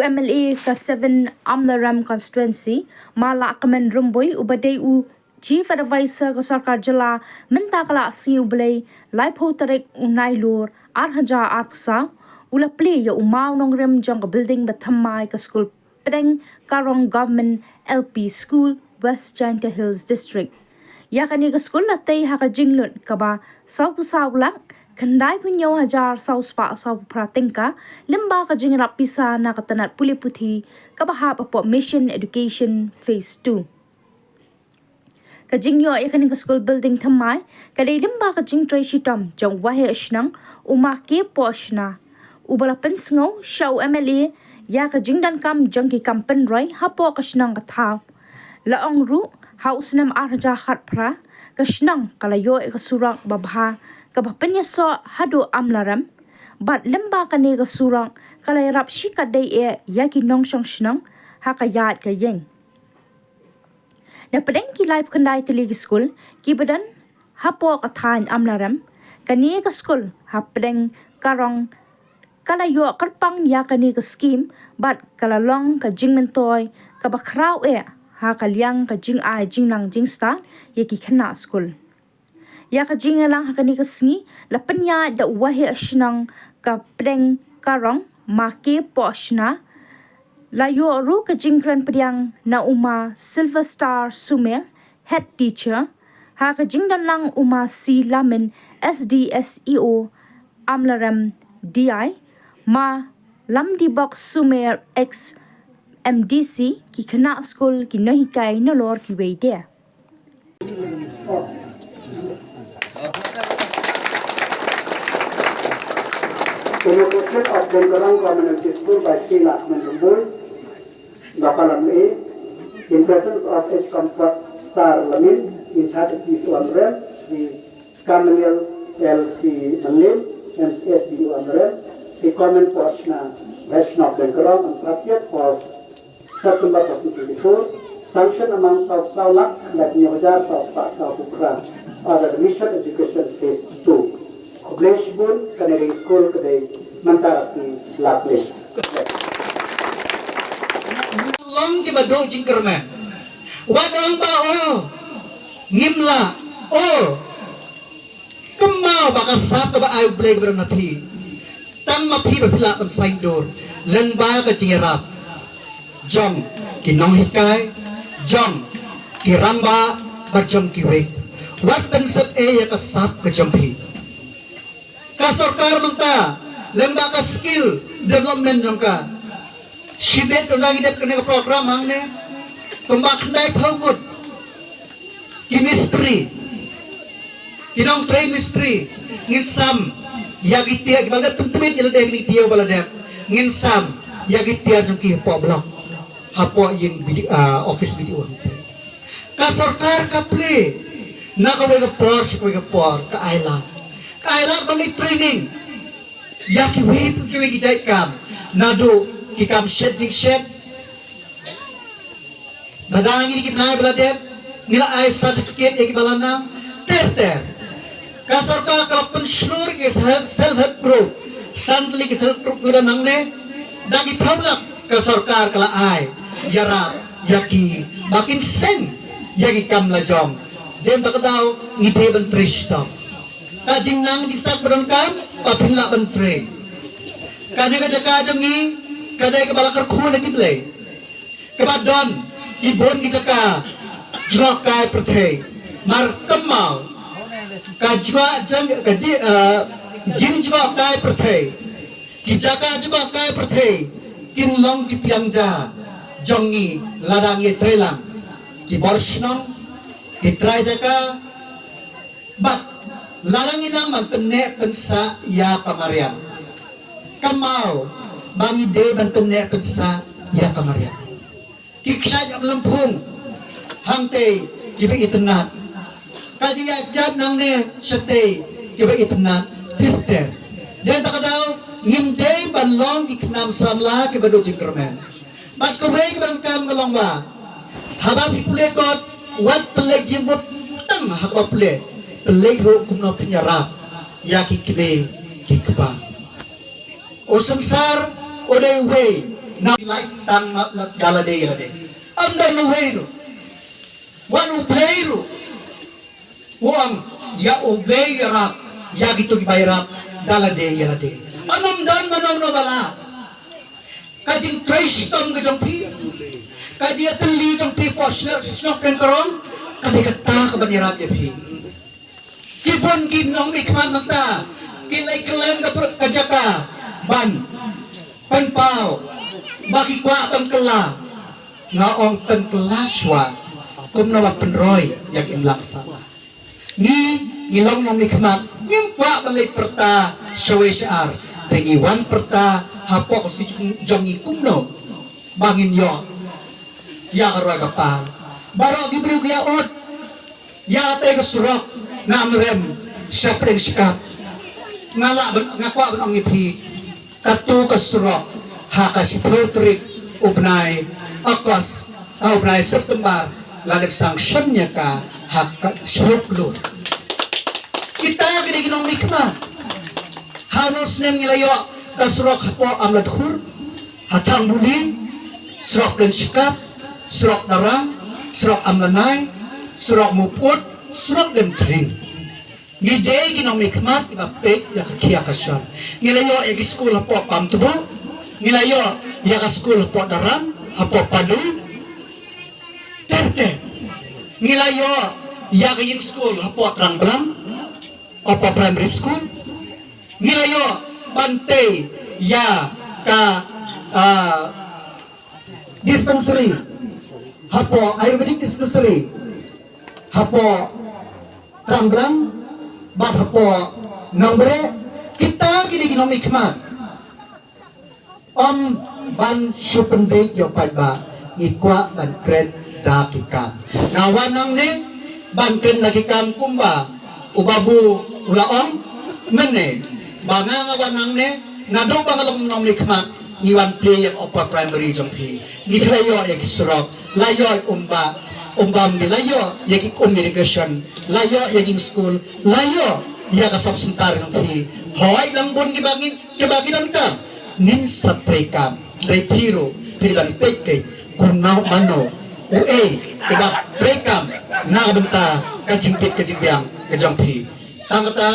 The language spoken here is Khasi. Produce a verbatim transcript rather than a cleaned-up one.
M L A ka seven Amlarem Constituency, Ma Lahkmen Rymbui, uba dei u Chief Advisor ka Sorkar Jylla mynta ka la sngi U Blei, laiphew tarik u Nailur, ar hajar arphew saw, u la plie ïa u mawnongrim jong ka building ba thymmai ka skul pdeng Karong Government L P School, West Jaintia Hills District. Ïa kane ka skul la tei ha ka jinglut kaba sawphew saw lak khyndai phew hynñiew hajar saw spah sawphew phra tyngka, lyngba ka jingïarap pisa na ka tnat pule puthi kaba hap hapoh Mission Education Phase two. Ka jingïoh ïa kane ka skul building thymmai ka dei lyngba ka jingtrei shitom jong u Waheh Shnong, u Ma K Pohshna, uba la pynsngew sha u M L A ïa ka jingdonkam jong ki kam pynroi hapoh ka shnong ka thaw. La ong ruh, ha u snem ar hajar khatphra, ka shnong ka la ïoh ïa ka surok babha kaba pynïasoh haduh Amlarem, bad lyngba kane ka surok ka la ïarap shikatdei eh ïa ki nongshong shnong ha ka ïaid ka ïeng. Na pdeng ki laiphew khyndai tylli ki skul kiba don hapoh ka thaiñ Amlarem, kane ka skul hapdeng Karong ka la ïoh kyrpang ïa kane ka skim bad ka la long ka jingmyntoi kaba khraw eh ha ka liang ka jingai jingnang jingstad ïa ki khynnah skul. Ïa ka jingïalang ha kane ka sngi la pynïaid da u Waheh Shnong ka pdeng Karong, Ma K Pohshna. La ïoh ruh ka jingkren pdiang na u Ma Silverstar Sumer, Head Teacher, ha ka jingdonlang u Ma C Lamin, S D S E O, Amlarem D I, Ma Lamdibok Sumer, ex M D C, ki khynnah skul, ki nonghikai nalor kiwei de. Initiative of Dengkarong Government L P School by Shri Lakshman Rumbul, Local M L A, in presence of H Comfort Star Lamin, in charge S D C Amlarem, Shri Kamaniel L C Manlin, M C S D O Amlarem, Shri Komen Poshna, Vaishnav Dengkarong, on thirtieth of September twenty twenty-four, sanction amount of saw lak, lak hynñiew hajar saw spah saw phew phra, under the Mission Education Phase two. Khublei shibun, kane ka skul ka dei mynta ka sngi la plie. Long kiba duh jingkyrmen. Wat ong ba, oh, ngim lah, oh, kynmaw ba ka sap kaba ai U Blei kaba don ha phi. Tang ma phi ba phi lah ban saiñdur lyngba ka jingïarap jong ki nonghikai, jong ki rangbah bad jong kiwei. Wat pynsep ei ïa ka sap ka jong phi. Ka sorkar mynta lyngba ka skill development jong ka, shibit ynda ngi dep kane ka program hangne, kumba khyndai phew ngut ki mistri, ki nongtrei mistri, ngin sam ïa ki tiar kiba la dep pyntbit ïa lade, ki tiar ba la dep, ngin sam ïa ki tiar jong ki hapoh block, hapoh ïing B D, ah, office B D O. Ka sorkar ka plie na kawei ka por sha kawei ka por, ka ai lad, ka ai lad ban leit training ïa kiwei kiwei ki jait kam, naduh ki kam shet jingshet. Ba dang ïa kine ki bnai ba la dep ngi la ai certificate ïa kiba la nang ter ter. Ka sorkar ka la pynshlur ki self, self help group, san tylli ki self help group ki don hangne, da ki phew lak ka sorkar ka la ai ïarap ïa ki ba kin seng ïa ki kam lajong. Dei mynta ka daw ngi dei ban trei shitom. Ka jingnang jingstad ba donkam ba phin lah ban trei. Kane ka jaka jong ngi ka dei kaba la kyrkhu na ki Blei, kaba don ki bun ki jaka jngohkai pyrthei. Mar kynmaw ka jaka jong, ka ji, eh, jingjngohkai pyrthei, ki jaka jngohkai pyrthei kin long ki piang ja jong ngi lada ngi trei lang, ki bor shnong, ki trai jaka, bad lada ngi nang ban pynneh pynsah ïa ka mariang. Kynmaw ba ngi dei ban pynneh pynsah ïa ka mariang. Ki kshaid ïa ka lympung hangtei kiba itynnad. Ka jingïaid jad nangne shatei kiba itynnad ter ter. Dei ta ka daw ngim dei ban long ki khnam samla kiba duh jingkyrmen. Bad kawei kaba donkam ka long ba haba phi pule kot, wat pynleit jingmut tang ha kaba pule, pynleit ruh kumno phin ïarap ïa ki kmie ki kpa. U synsar u dei uwei Nang lai tang ma la da lade ïa lade. Ym don uwei ruh. Wan U Blei ruh u ong ïa uwei ïarap ïa kito kiba ïarap da lade ïa lade. Ym don mano mano ba lah. Ka jingtrei shitom ka jong phi, ka jingïatylli jong phi hapoh shnong, shnong Pdengkarong, ka dei kata kaban ïarap ïa phi. Ki bun ki nongmihkhmat mynta ki la kylleng ka pyrkhat ka jaka ban pynpaw, ba ki kwah ban kylla. Nga ong pynkylla shuwa, kumno ban pynroi ïa ka imlang sahlang. Ngi, ngi long nongmihkhmat, ngim kwah ban leit pyrta shawei sha ar, te ngi wan pyrta hapoh ka constituency jong ngi kumno ba ngin ïoh ïa ka roi ka par. Baroh ki briew ki ïa ud ïa katei ka surok na Amrem sha Pdeng Shkap. Nga lah ban, nga kwah ban ong ïa phi, kato ka surok ha ka shiphew tarik u bnai August, ah, u bnai September, la dep sanction ïa ka ha ka shiphew klur. Kita ki dei ki nongmihkhmat. Hano snem ngi la ïoh ka surok hapoh Amlatkhur, ha Thangbuli, surok Pdeng Shkap, surok Darrang, surok Amlanai, surok Mawpud, surok Demtring. Ngi dei ki nongmihkhmat kiba peit ïa ka khia ka shon. Ngi la ïoh ïa ki skul hapoh Pamtbu, ngi la ïoh ïa ka skul hapoh Darrang, hapoh Padu. Ter ter. Ngi la ïoh ïa ka ïing skul hapoh Trangblang, Upper Primary School. Ngi la ïoh ban tei ïa ka, ah, dispensary hapoh Ayurvedic dispensary hapoh Trangblang bad hapoh Nongbreh. Kita ki dei ki nongmihkhmat. Ym ban shu pynbeit ïa u paidbah, ngi kwah ban kren da ki kam. Nga wan hangne ban kren da ki kam kumba u Babu u la ong mynne ba nga, nga wan hangne naduh ba nga long nongmihkhmat, ngi wan plie ïa ka Upper Primary jong phi. Ngi la ïoh ïa ki surok, la ïoh ïa ka umbam, umbam, ngi la ïoh ïa ki um irrigation, la ïoh ïa ki skul, la ïoh ïa ka sub center jong phi. Hooid, nang bun kiba ngin, kiba ki donkam, ngin sa treikam. Dei phi ruh phi dei ban peit keiñ kumno, mano uei uba treikam na ka bynta ka jingbit ka jingbiang ka jong phi. Tang kata